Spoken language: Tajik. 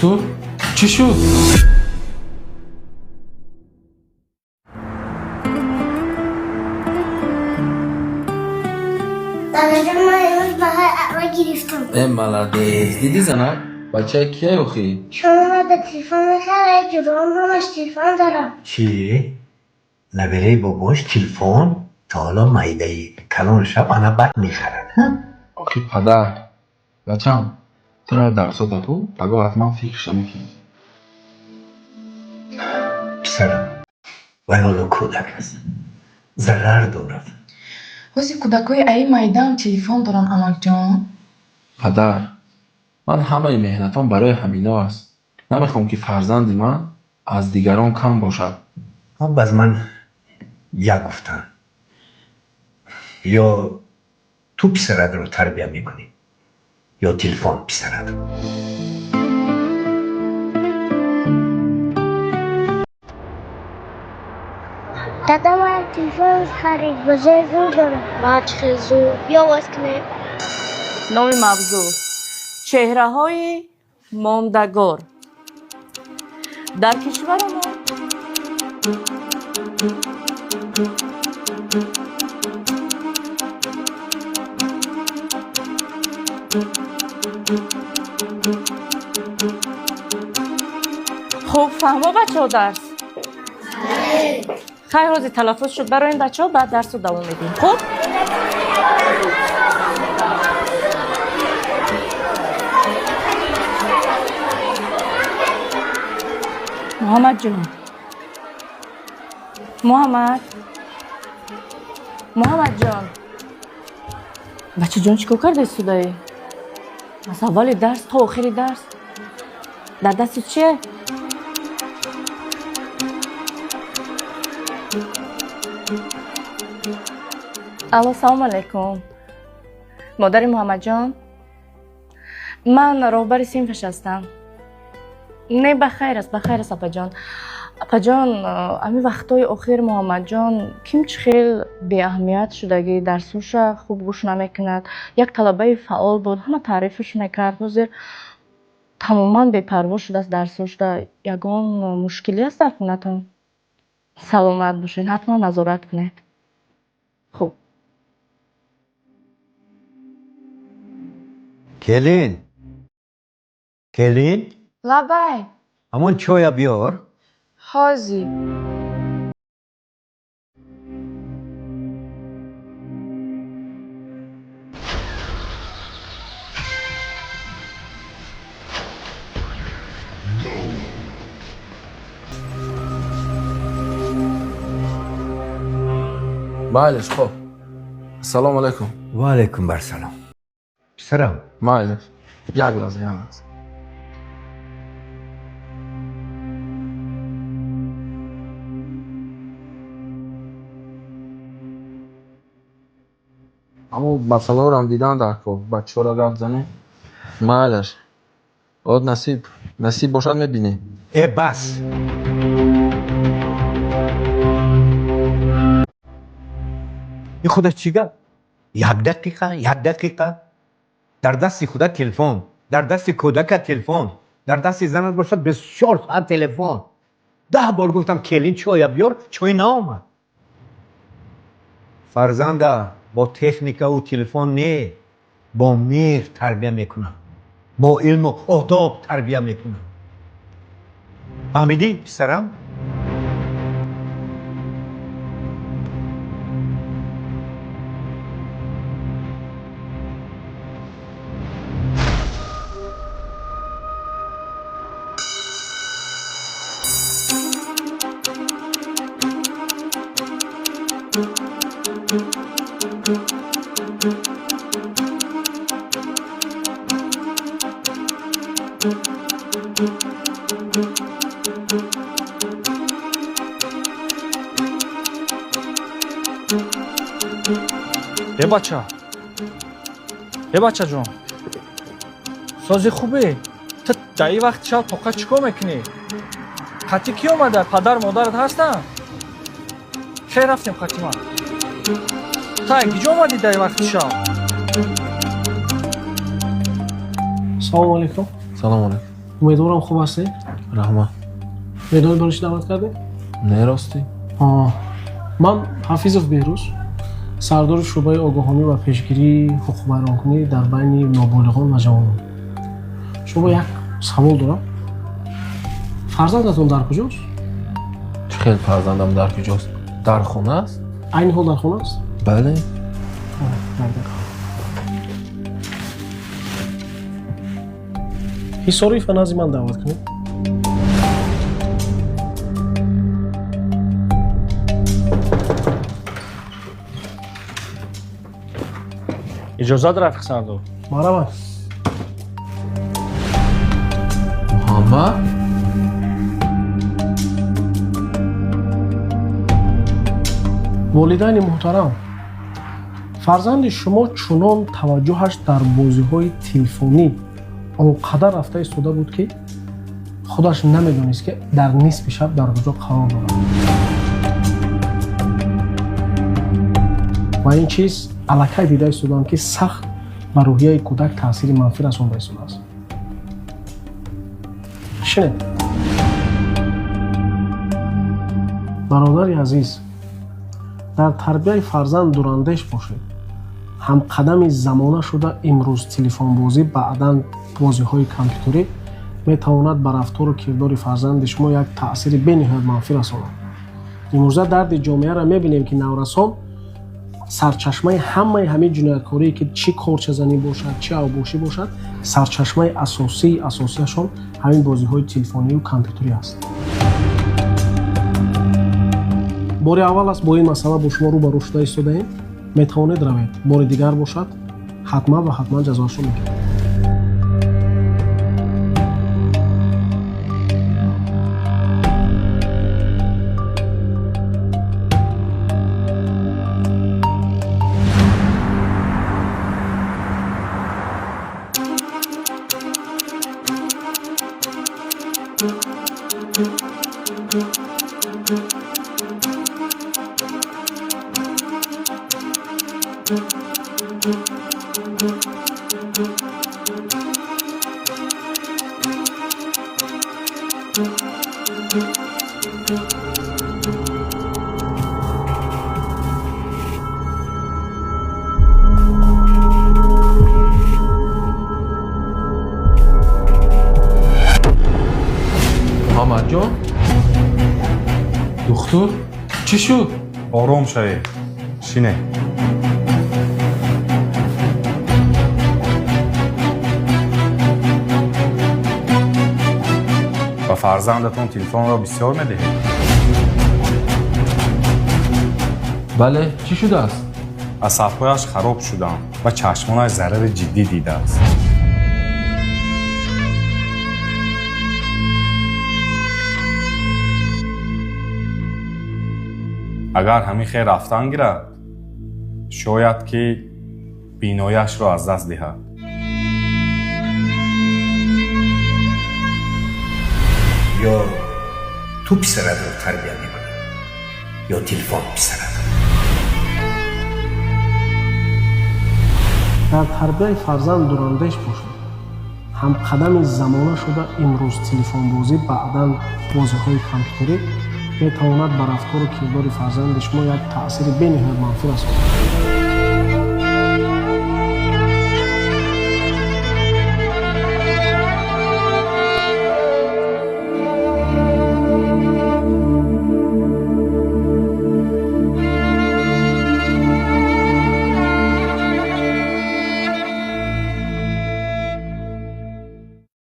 Духтур, чӣ шуд? Дадаҷон, ман имрӯз баҳои аъло гирифтам. Э, молодец! Дидӣ, занак, бачаи кияй охӣ? Шумо мада телефон мехаред, ҷурон ҳамаш телефон дорам. Чӣ? Набераи бобош телефон то ҳоло майдаи калон шаб ана бад мехарад. Охи падар, бачам, туро дарсо даку, паго ҳатман фикрша мекунӣ. Писарам, вай ҳоло кӯдак аст, зарар дорад. Ҳозир кӯдакҳои аи майдаам телефон доранд, амакҷон. Падар, ман ҳамаи меҳнатом барои ҳамино аст. Намехоҳам, ки фарзанди ман аз дигарон кам бошад. Хоб, аз ман як гуфтан: ё ту писаратро тарбия мекунӣ, ё телефон писаратро. Дада, ман телефон харид, бозиҳои зур дорам. Ман чӣ хел зур? Биё боз кунем. Номи мавзӯъ: чеҳраҳои мондагор дар кишварамон. Хуб, фаҳмо, бачаҳо, дарс? Хайр, ҳозир талаффуз шуд барои ин бачаҳо, баъд дарсро давом медиҳем. Хуб, Муҳаммадҷон, Муҳаммад, Муҳаммадҷон, бачаҷон, чӣ кор карда истодаӣ? Аз аввали дарс то охири дарс дар дасти чие? Алло, салому алайкум, модари Муҳаммадҷон, ман роҳбари синфаш ҳастам. Не, ба хайр аст, ба хайр аст, апаҷон. Апаҷон, ҳамин вақтҳои охир Муҳаммадҷон ким чӣ хел беаҳамият шудагӣ, дарсҳоша хуб гӯш намекунад. Як талабаи фаъол буд, ҳама таърифаш мекард, ҳозир тамоман бепарво шудааст дарсҳошда. Ягон мушкилӣ аст дар хонатон? Саломат бошед, ҳатман назорат кунед. Хуб. Келин, келин! Лабай. Ҳамон чоя биёр. Ҳозир. Майлиш, хоб, ассалому алайкум. Ва алайкум барсалом, писарам. Майлиш, як лаҳза, як лаҳза. Аммо масъалаҳоро дидан дар кор, бачаҳоро гап занем. Майлаш, од насиб, насиб бошад, мебинем. Э, бас! Ин худаш чӣ гап? Як дақиқа, як дақиқа дар дасти худа телефон, дар дасти кӯдака телефон, дар дасти занат бошад 24 соат телефон. 10 бор гуфтам, келин, чоя биёр, чой наомад. Фарзанда бо техникаву телефон не, бо меҳр тарбия мекунам, бо илму одоб тарбия мекунам. Фаҳмидӣ, писарам? Э, бача, э, бачаҷон, сози хубе? Ту дар ин вақти шаб тоқа чӣ кор мекунӣ? Қати кӣ омада? Падар модарат ҳастанд? Хел, рафтем қати ман. Тай киҷо омадӣ дар ин вақти шаб? Салому алейкум. Салому алайкум. Умедворам, хуб ҳастед. Раҳмат. Медонед, барои чӣ даъват кардем? Не, ростӣ. Ман Ҳафизов Беҳрӯз, сардори шӯъбаи огоҳонӣ ва пешгирии ҳуқуқвайронкунӣ дар байни ноболиғон ва ҷавонон. Шумо, як савол дорам: фарзандатон дар куҷост? Чӣ хел фарзандам дар куҷост? Дар хона аст. Айни ҳол дар хона аст? Бале. Як дақиқа. Ҳисориев, ба назди ман даъват кунед. Иҷозат, рафиқ сардор. Марҳамат. Муҳаммад. Волидайни муҳтарам, фарзанди шумо чунон таваҷҷӯҳаш дар бозиҳои телефонӣ он қадар рафта истода буд, ки худаш намедонист, ки дар нисфи шаб дар куҷо қарор дорад, ва ин чиз аллакай дида истодам, ки сахт ба рӯҳияи кӯдак таъсири манфӣ расонда истодааст. Шинед, бародари азиз. Дар тарбияи фарзанд дурандеш бошед. Ҳамқадами замона шуда, имрӯз телефонбозӣ, баъдан бозиҳои компютерӣ метавонад ба рафтору кирдори фарзанди шумо як таъсири бениҳоят манфӣ расонад. Имрӯза дарди ҷомеаро мебинем, ки наврасон сарчашмаи ҳамаи ҳамин ҷинояткорие, ки чӣ корчазанӣ бошад, чӣ авбошӣ бошад, сарчашмаи асосии асосияшон ҳамин бозиҳои телефонию компютерӣ аст. Бори аввал аст, бо ин масъала бо шумо рӯбарӯ шуда истодаем. Метавонед равед. Бори дигар бошад, ҳатман ва ҳатман ҷазоашро мегиред. Муҳаммадҷон, духтур, чӣ шуд? Ором шавед, шине. Ба фарзандатон телефонро бисёр медиҳед? Бале, чӣ шудааст? Асабҳояш хароб шуданд ва чашмонаш зарари ҷиддӣ дидааст. Агар ҳамин хел рафтан гирад, шояд ки бинояшро аз даст диҳад. Ё ту писаратро тарбия мекунӣ, ё телефон писарат. Дар тарбияи фарзанд дурандеш бошед. Ҳамқадами замона шуда, имрӯз телефонбозӣ, баъдан бозиҳои компютерӣ метавонад ба рафтору кирдори фарзанди шумо як таъсири бениҳоят манфӣ расонад.